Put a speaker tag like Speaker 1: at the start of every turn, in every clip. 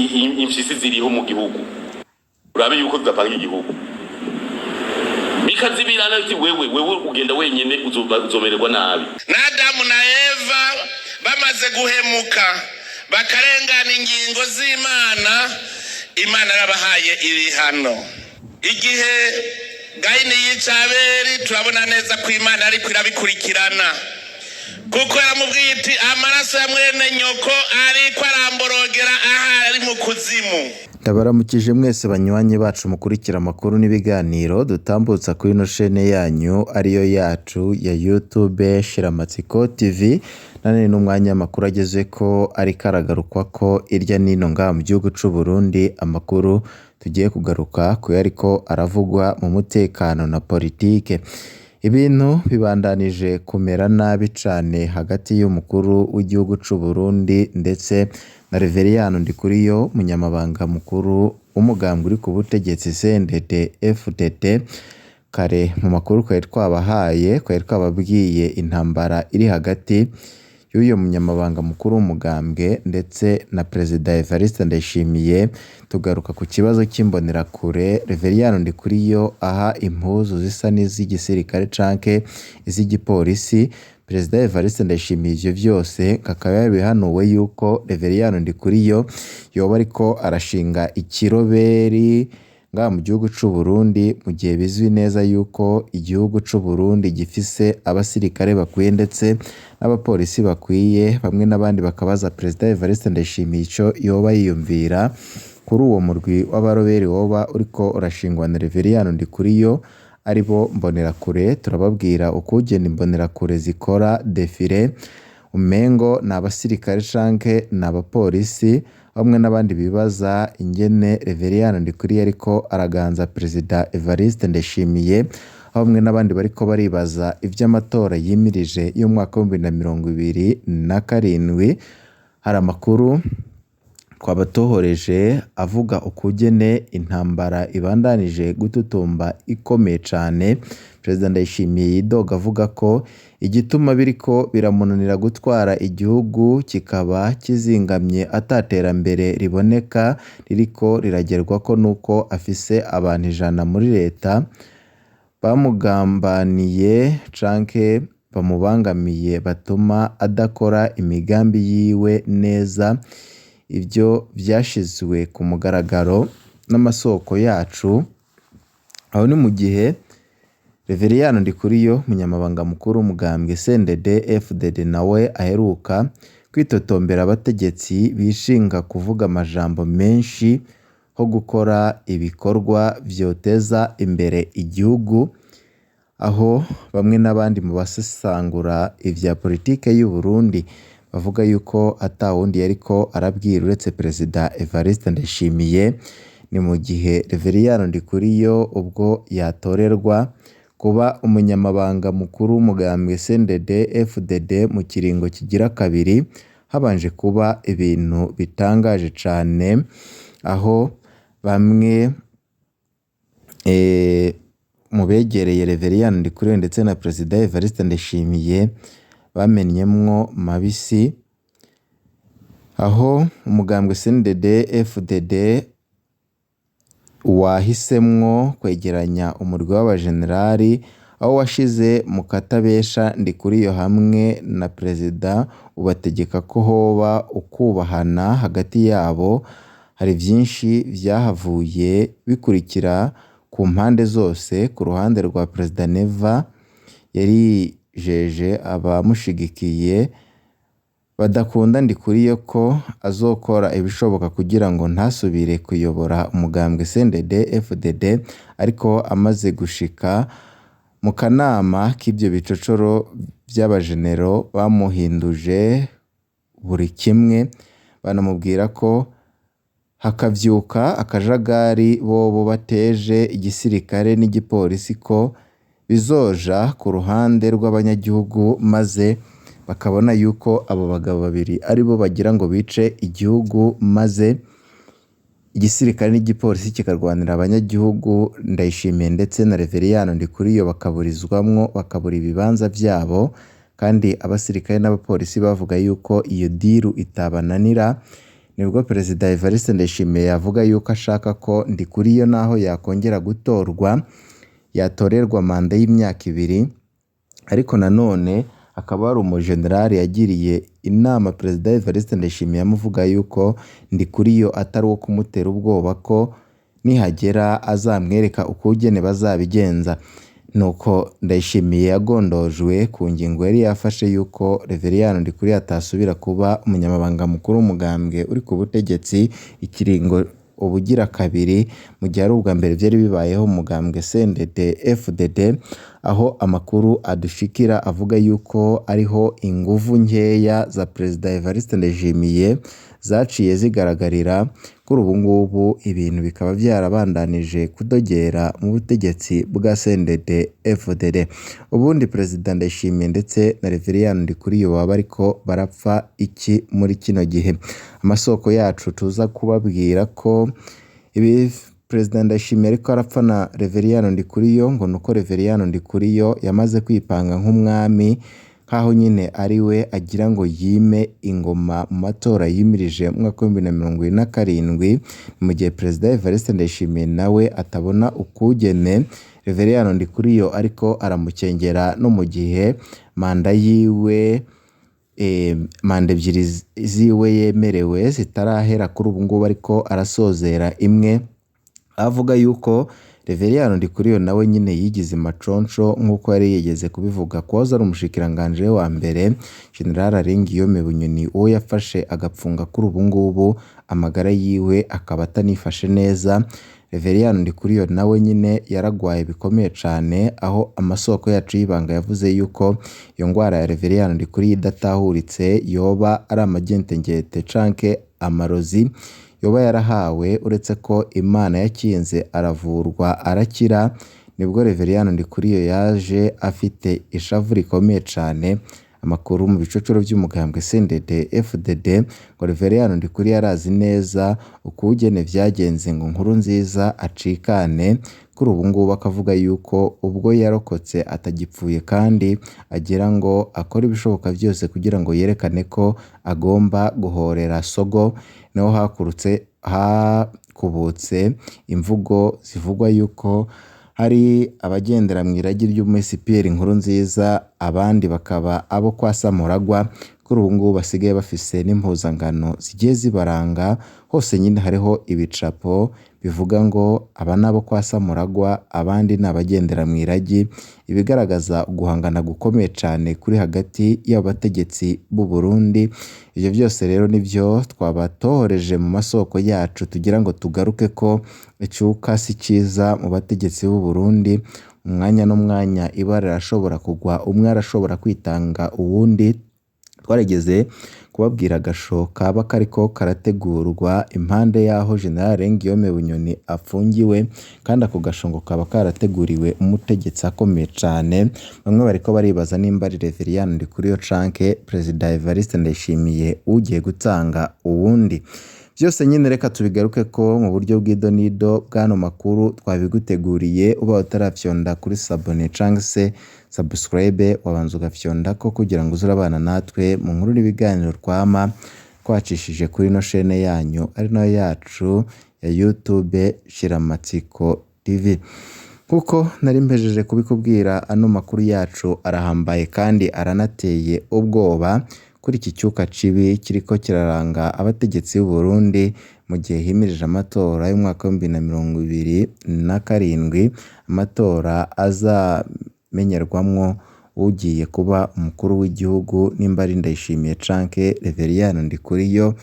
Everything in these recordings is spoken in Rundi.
Speaker 1: Impyisi ziriho mu gihugu, urabe yuko zidapanga igihugu bikazibirana, ati wewe, wewe ugenda wenyene, uzomererwa nabi.
Speaker 2: Na Adamu na Eva bamaze guhemuka, bakarengana ingingo z'Imana, Imana yarabahaye ibihano. Igihe Gayini yica Abeli, turabona neza ko Imana ariko irabikurikirana, kuko yaramubwiye iti: "Amaraso ya mwene nyoko ariko aramborogera aha ari mu kuzimu."
Speaker 3: Ndabaramukije mwese banywanyi bacu mukurikira amakuru n'ibiganiro dutambutsa kuri ino shene yanyu ariyo yacu ya YouTube Shiramatsiko TV. Nanone n'umwanya amakuru ageze ko ariko aragarukwa ko irya nino ngaha mu gihugu c'u Burundi, amakuru tugiye kugaruka ku yariko aravugwa mu mutekano na politike. Ibintu bibandanije kumera nabi cane hagati y'umukuru w'igihugu c'u Burundi ndetse na Reveriyano Ndikuriyo, umunyamabanga mukuru w'umugambwe uri ku butegetsi CNDD FDD. Kare mu makuru twari twabahaye, twari twababwiye intambara iri hagati y'uyo munyamabanga mukuru w'umugambwe ndetse na Perezida Evariste Ndayishimiye, tugaruka ku kibazo cy'imbonerakure Reveriyano Ndikuriyo aha impuzu zisa n'iz'igisirikare canke iz'igipolisi Perezida Evariste Ndayishimiye. Ivyo vyose akaba yarabihanuwe yuko Reveriyano Ndikuriyo yoba ariko arashinga ikiroberi ngaha mu gihugu c'u Burundi, mu gihe bizwi neza yuko igihugu c'u Burundi gifise abasirikare bakwiye ndetse n'abapolisi bakwiye. Bamwe n'abandi bakabaza Perezida Evariste Ndayishimiye ico yoba yiyumvira kuri uwo murwi w'abaroberi woba uriko urashingwa na Reveriyano Ndikuriyo, aribo mbonerakure. Turababwira ukugena imbonerakure zikora defile umengo ni abasirikare canke ni abapolisi. Bamwe n'abandi bibaza ingene Reveriyano Ndikuriyo ariko araganza Perezida Evariste Ndayishimiye, aho bamwe n'abandi bariko baribaza ivy'amatora yimirije y'umwaka w'2027. Hari amakuru twabatohoreje avuga ukugene intambara ibandanije gututumba ikomeye cane. Perezida Ndayishimiye yidoga avuga ko igituma biriko biramunanira gutwara igihugu kikaba kizingamye, ataterambere riboneka ririko riragerwako, nuko afise abantu 100 muri leta bamugambaniye canke bamubangamiye, batuma adakora imigambi yiwe neza. Ivyo vyashizwe ku mugaragaro n'amasoko yacu. Aho ni mu gihe Reveriyano Ndikuriyo, umunyamabanga mukuru w'umugambwe CNDD FDD, nawe aheruka kwitotombera abategetsi bishinga kuvuga amajambo menshi ho gukora ibikorwa vyoteza imbere igihugu, aho bamwe n'abandi mu basesangura ivya politike y'u Burundi bavuga yuko ata wundi yariko arabwira uretse Perezida Evariste Ndayishimiye. Ni mu gihe Reveriyano Ndikuriyo ubwo yatorerwa kuba umunyamabanga mukuru w'umugambwe CNDD FDD mu kiringo kigira kabiri, habanje kuba ibintu bitangaje cane, aho bamwe mu begereye Reveriyano Ndikuriyo ndetse na Perezida Evariste Ndayishimiye bamenyemwo mabisi, aho umugambwe CNDD FDD wahisemwo kwegeranya umurwi w'abajenerali, aho washize mu katabesha Ndikuriyo hamwe na Perezida, ubategeka ko hoba ukubahana hagati yabo. Hari vyinshi vyahavuye bikurikira ku mpande zose. Ku ruhande rwa Perezida Neva, yarijeje abamushigikiye badakunda Ndikuriyo ko azokora ibishoboka kugira ngo ntasubire kuyobora umugambwe CNDD FDD, ariko amaze gushika mu kanama k'ivyo bicocoro vy'abajenero bamuhinduje buri kimwe, banamubwira ko hakavyuka akajagari bobo bateje igisirikare n'igipolisi ko bizoja ku ruhande rw'abanyagihugu, maze bakabona yuko abo bagabo babiri aribo bagira ngo bice igihugu, maze igisirikare n'igipolisi kikarwanira abanyagihugu. Ndayishimiye ndetse na Reveriyano Ndikuriyo bakaburizwamwo, bakabura ibibanza vyabo, kandi abasirikare n'abapolisi bavuga yuko iyo diru itabananira. Nibwo Perezida Evariste Ndayishimiye yavuga yuko ashaka ko Ndikuriyo naho yakongera gutorwa yatorerwa manda y'imyaka 2, ariko nanone akaba hari umujenerali yagiriye inama Perezida Evariste Ndayishimiye amuvuga yuko Ndikuriyo atari uwo kumutera ubwoba, ko nihagera azamwereka ukugene bazabigenza. Nuko Ndayishimiye yagondojwe ku ngingo yari yafashe yuko Reveriyani Ndikuriyo atasubira kuba umunyamabanga mukuru w'umugambwe uri ku butegetsi ikiringo ubugira kabiri, mu gihe ari ubwa mbere byari bibayeho umugambwe CNDD FDD, aho amakuru adushikira avuga yuko ariho inguvu nkeya za Perezida Evariste Ndayishimiye zaciye zigaragarira. Kuri ubu ngubu ibintu bikaba byarabandanije kudogera mu butegetsi bwa CNDD FDD. Ubundi Perezida Ndayishimiye ndetse na Reveriyani Ndikuriyo baba bariko barapfa iki muri kino gihe? Amasoko yacu tuza kubabwira ko ibi Perezida Ndayishimiye ariko arapfa na Reveriyani Ndikuriyo, ngo nuko Reveriyani Ndikuriyo yamaze kwipanga nk'umwami, nk'aho nyine ari we agira ngo yime ingoma mu matora yimirije mu mwaka w'2027, mu gihe Perezida Evariste Ndayishimiye nawe atabona ukugene Reveriyani Ndikuriyo ariko aramukengera, no mu gihe manda yiwe manda ebyiri ziwe yemerewe zitarahera, kuri ubu ngubu ariko arasozera imwe, avuga yuko Reveriyani Ndikuriyo nawe nyine yigize maconco nk'uko yari yigeze kubivuga ko wahoze ari umushikiranganji we wa mbere General Alain Guillaume Bunyoni, uwo yafashe agapfunga kuri ubu ngubu amagara yiwe akaba atanifashe neza. Reveriyani Ndikuriyo nawe nyine yaragwaye bikomeye cane, aho amasoko yacu y'ibanga yavuze yuko iyo ngwara ya Reveriyani Ndikuriyo idatahuritse yoba ari amagentengete canke amarozi yoba yarahawe, uretse ko Imana yakinze aravurwa arakira. Nibwo Reveriyani Ndikuriyo yaje afite ishavu rikomeye cane. Amakuru mu bicocoro by'umugambwe CNDD FDD ngo Reveriyani Ndikuriyo arazi neza ukugene vyagenze ngo Nkurunziza acikane, kuri ubu ngubu akavuga yuko ubwo yarokotse atagipfuye, kandi agira ngo akore ibishoboka byose kugira ngo yerekane ko agomba guhorera Sogo. Niho hakubutse imvugo zivugwa yuko hari abagendera mu iragi ry'umu-CPR Nkurunziza, abandi bakaba abo kwa Samuragwa, kuri ubu ngubu basigaye bafise n'impuzangano zigiye zibaranga hose. Nyine hariho ibicapo bivuga ngo aba ni abo kwa Samuragwa, abandi ni abagendera mu iragi, ibigaragaza guhangana gukomeye cane kuri hagati y'abategetsi b'u Burundi. Ivyo byose rero nivyo twabatohoreje mu masoko yacu tugira ngo tugaruke ko icuka si ciza mu bategetsi b'u Burundi. Umwanya n'umwanya ibara rirashobora kugwa, umwe arashobora kwitanga uwundi. Twarigeze kubabwira agasho kaba kariko karategurwa impande y'aho General Alain Guillaume Bunyoni afungiwe, kandi ako gasho ngo kaba karateguriwe umutegetsi akomeye cane. Bamwe bariko baribaza nimba ari Reveriyani Ndikuriyo canke Perezida Evariste Ndayishimiye ugiye gutanga uwundi. Vyose nyine reka tubigaruke ko mu buryo bw'idonido bw'ano makuru twabiguteguriye. Uba utarafyonda kuri sabone canke se subscribe, wabanza ugafyondako kugira ngo uze urabana natwe mu nkuru n'ibiganiro twama twacishije kuri ino shene yanyu ari nayo yacu ya YouTube Shiramatsiko TV. Nkuko nari mpejeje kubikubwira, ano makuru yacu arahambaye kandi aranateye ubwoba kuri iki cyuka cibi kiriko kiraranga abategetsi b'u Burundi mu gihe himirije amatora y'umwaka w'2027, amatora azamenyerwamwo ugiye kuba umukuru w'igihugu nimba ari Ndayishimiye canke Reveriyani Ndikuriyo.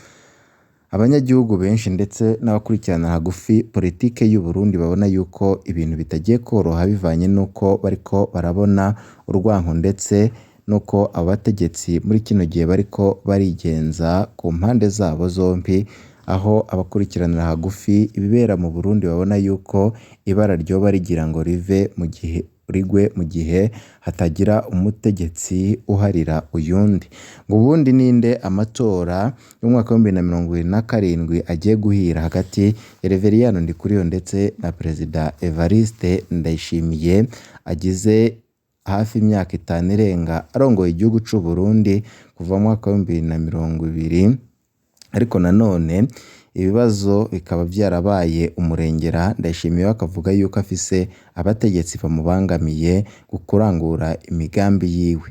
Speaker 3: Abanyagihugu benshi ndetse n'abakurikirana hagufi politike y'u Burundi babona yuko ibintu bitagiye koroha, bivanye n'uko bariko barabona urwanko ndetse nuko abategetsi muri kino gihe bariko barigenza ku mpande zabo zombi, aho abakurikiranira hagufi ibibera mu Burundi babona yuko ibara ryoba rigira ngo rive mu gihe rigwe mu gihe hatagira umutegetsi uharira uyundi. Ngo ubundi ninde amatora y'umwaka w'2027 agiye guhira hagati ya Reveriyani Ndikuriyo ndetse na Perezida Evariste Ndayishimiye agize hafi imyaka 5 irenga arongoye igihugu c'u Burundi kuva mu mwaka w'2020 Ariko nanone ibibazo bikaba vyarabaye umurengera, Ndayishimiye we akavuga yuko afise abategetsi bamubangamiye kurangura imigambi yiwe.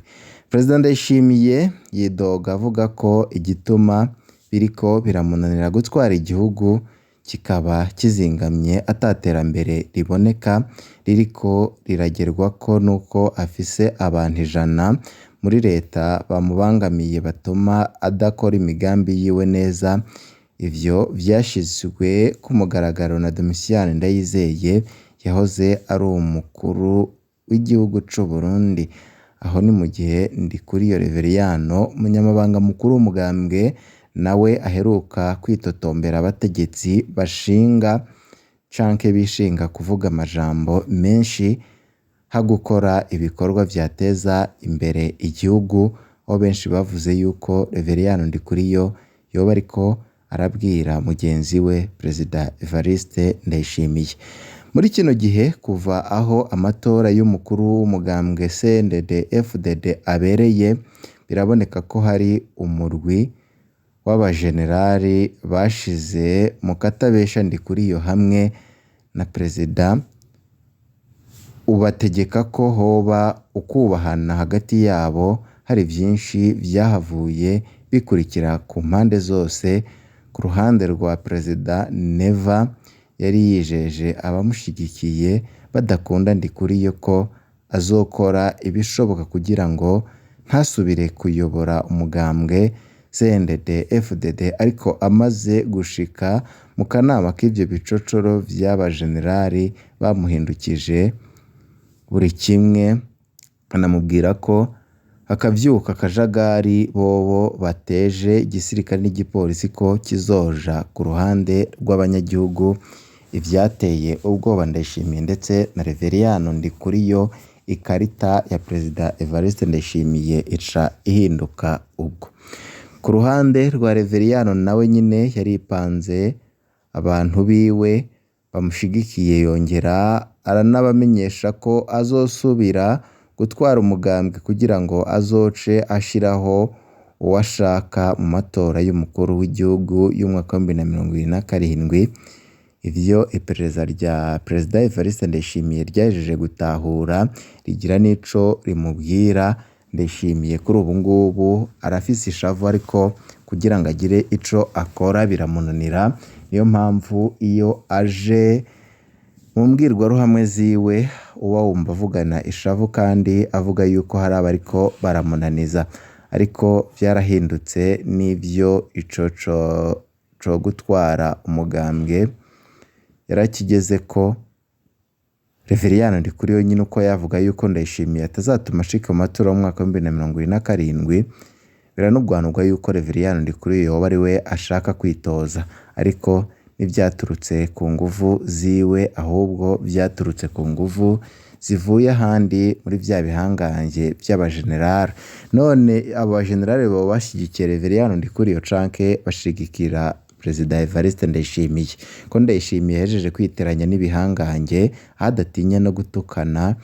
Speaker 3: Perezida Ndayishimiye yidoga avuga ko igituma biriko biramunanira gutwara igihugu kikaba kizingamye ata terambere riboneka ririko riragerwako nuko afise abantu 100 muri leta bamubangamiye batuma adakora imigambi yiwe neza. Ivyo vyashizwe ku mugaragaro na Domitien Ndayizeye yahoze ari umukuru w'igihugu c'Uburundi. Aho ni mu gihe Ndikuriyo Reveriyano, umunyamabanga mukuru w'umugambwe, nawe aheruka kwitotombera abategetsi bashinga canke bishinga kuvuga amajambo menshi ha gukora ibikorwa vyateza imbere igihugu, aho benshi bavuze yuko Reveriyano Ndikuriyo yoba ariko arabwira mugenzi we Perezida Evariste Ndayishimiye. Muri kino gihe kuva aho amatora y'umukuru w'umugambwe CNDD-FDD abereye, biraboneka ko hari umurwi w'abajenerali bashize mu katabesha Ndikuriyo hamwe na Perezida, ubategeka ko hoba ukubahana hagati yabo. Hari vyinshi vyahavuye bikurikira ku mpande zose. Ku ruhande rwa Perezida Neva yari yijeje abamushigikiye badakunda Ndikuriyo ko azokora ibishoboka kugira ngo ntasubire kuyobora umugambwe CNDD-FDD, ariko amaze gushika mu kanama k'ivyo bicocoro vy'abajenerali bamuhindukije buri kimwe, anamubwira ko hakavyuka akajagari bobo bateje igisirikare n'igipolisi ko kizoja ku ruhande rw'abanyagihugu. Ivyateye ubwoba Ndayishimiye ndetse na Reveriyano Ndikuriyo, ikarita ya Perezida Evariste Ndayishimiye ica ihinduka ubwo. Ku ruhande rwa Reveriyano nawe nyene yaripanze abantu biwe bamushigikiye, yongera aranabamenyesha ko azosubira gutwara umugambwe kugira ngo azoce ashiraho uwo ashaka mu matora y'umukuru w'igihugu y'umwaka wa 2027. Ivyo iperereza rya Perezida Evariste Ndayishimiye ryahejeje gutahura, rigira n'ico rimubwira. Ndayishimiye kuri ubu ngubu arafise ishavu, ariko kugira ngo agire ico akora biramunanira. Niyo mpamvu iyo aje mu mbwirwaruhame ziwe uba wumva avugana ishavu kandi avuga yuko hari abariko baramunaniza, ariko vyarahindutse n'ivyo ico co gutwara umugambwe yarakigezeko. Reveriyano Ndikuriyo nyine uko yavuga yuko Ndayishimiye atazatuma ashika mu matora y'umwaka wa 2027, biranugwanugwa yuko Reveriyano Ndikuriyo yoba ari we ashaka kwitoza, ariko ntivyaturutse ku nguvu ziwe, ahubwo vyaturutse ku nguvu zivuye ahandi muri vya bihangange vy'abajenerali. None abo bajenerali boba bashigikiye Reveriyano Ndikuriyo canke bashigikira Perezida Evariste Ndayishimiye? Ko Ndayishimiye yahejeje kwiteranya n'ibihangange, aho adatinya no gutukana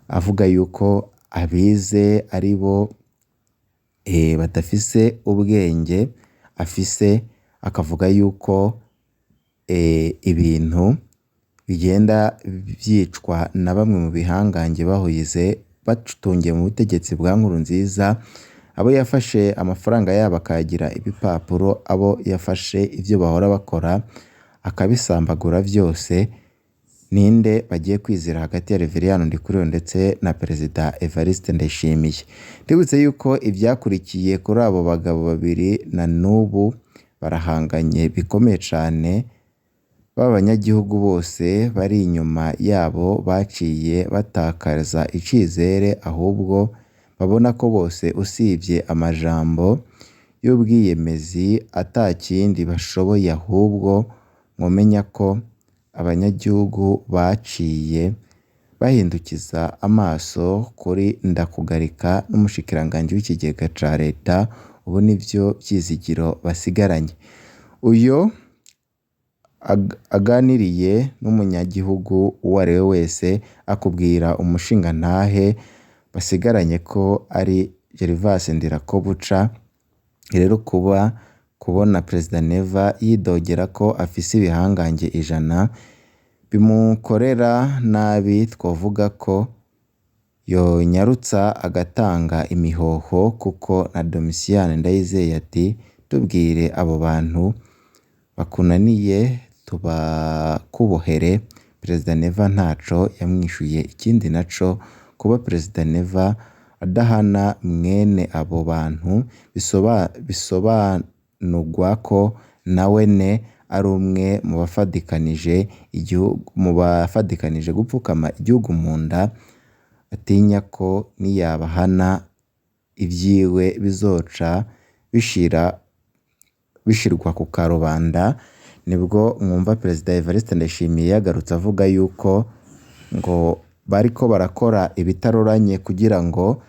Speaker 3: avuga yuko abize ari bo badafise ubwenge afise, akavuga yuko ibintu bigenda vyicwa na bamwe mu bihangange bahoze batungiye mu butegetsi bwa Nkurunziza, abo yafashe amafaranga yabo akayagira ibipapuro, abo yafashe ivyo bahora bakora akabisambagura vyose. Ninde bagiye kwizera hagati ya Reveriyano Ndikuriyo ndetse na Perezida Evariste Ndayishimiye? Ndibutse yuko ivyakurikiye kuri abo bagabo babiri na n'ubu barahanganye bikomeye cane, b'abanyagihugu bose bari inyuma yabo baciye batakaza icizere, ahubwo babona ko bose usivye amajambo y'ubwiyemezi ata kindi bashoboye, ahubwo mwomenya ko abanyagihugu baciye bahindukiza amaso kuri Ndakugarika n'umushikiranganji w'ikigega ca leta, ubu nivyo vyizigiro basigaranye. Uyo aganiriye n'umunyagihugu uwo ari we wese akubwira umushingantahe basigaranye ko ari Gervas Ndirakobuca. Rero kuba Kubona Perezida Neva yidogera ko afise ibihangange 100 bimukorera nabi, twovuga ko yonyarutsa agatanga imihoho, kuko na Domitien Ndayizeye ati tubwire abo bantu bakunaniye tubakubohere. Perezida Neva ntaco yamwishuye. Ikindi naco, kuba Perezida Neva adahana mwene abo bantu bisobanurwa ko nawene ari umwe mu bafadikanije gupfukama igihugu mu nda, atinya ko niyabahana ivyiwe bizoca bishirwa ku karubanda. Nibwo mwumva Perezida Evariste Ndayishimiye yagarutse avuga yuko ngo bariko barakora ibitaroranye kugira ngo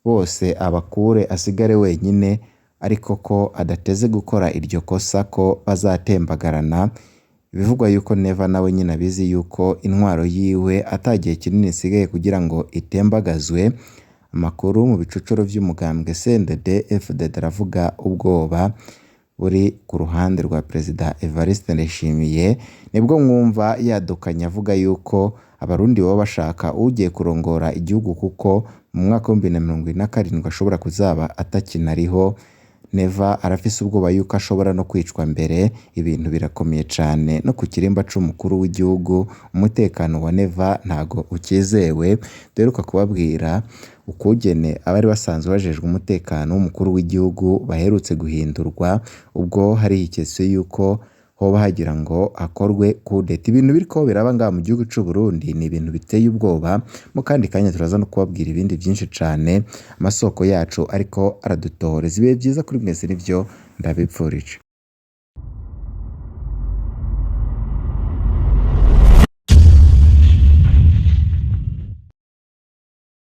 Speaker 3: bose abakure asigare wenyine, ariko ko adateze gukora iryo kosa, ko bazatembagarana. Bivugwa yuko Neva nawe nyine abizi yuko intwaro yiwe ata gihe kinini isigaye kugira ngo itembagazwe. Amakuru mu bicucuro vy'umugambwe CNDD FDD aravuga ubwoba buri ku ruhande rwa Perezida Evariste Ndayishimiye. Nibwo mwumva yadukanye avuga yuko abarundi baba bashaka ugiye kurongora igihugu, kuko mu mwaka wa 2027 ashobora kuzaba atakinariho. Neva arafise ubwoba yuko ashobora no kwicwa mbere. Ibintu birakomeye cane no ku kirimba c'umukuru w'igihugu, umutekano wa Neva ntago ukizewe. Duheruka kubabwira ukugene abari basanzwe bajejwe umutekano w'umukuru w'igihugu baherutse guhindurwa, ubwo hari hiketswe yuko hoba hagira ngo hakorwe kudeta. Ibintu biriko biraba ngaha mu gihugu c'u Burundi ni ibintu biteye ubwoba. Mu kandi kanya turaza no kubabwira ibindi vyinshi cane amasoko yacu ariko aradutohoreza. Ibihe vyiza kuri mwese nivyo ndabipfurije.